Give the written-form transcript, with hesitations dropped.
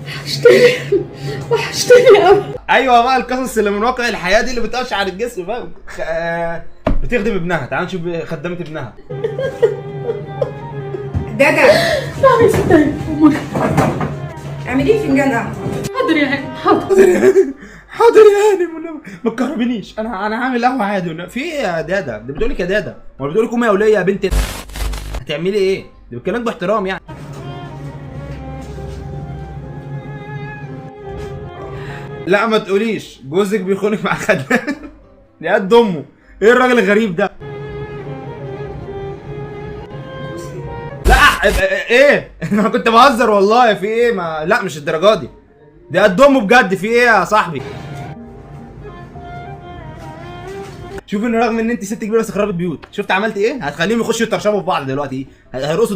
وحشتني، وحشتني قوي. ايوه بقى، القصص اللي من واقع الحياة دي اللي بتقشعر الجسم، فاهم؟ بتخدم ابنها. تعال نشوف خدمت ابنها. دادا. نعم يا ستي. اعملي لي فنجان قهوه. حاضر يا هاني، حاضر. حاضر يا هاني. ما تكهربنيش، انا هعمل قهوة عادي. في ايه يا دادا؟ ده بتقول لك يا دادا ولا بتقول لك امي يا وليه يا بنت؟ هتعملي ايه؟ ده بتكلمك باحترام يعني. لا ما تقوليش جوزك بيخونك مع خدام. يا قد امه، ايه الراجل الغريب ده؟ لا ايه؟ انا كنت بهزر والله. في ايه؟ ما لا مش الدرجة دي، دي قد امه بجد. في ايه يا صاحبي؟ شوف ان رغم ان انت ست كبيرة بس خربت بيوت. شفت عملت ايه؟ هتخليهم يخشوا يترشبوا في بعض دلوقتي، هيرقصوا.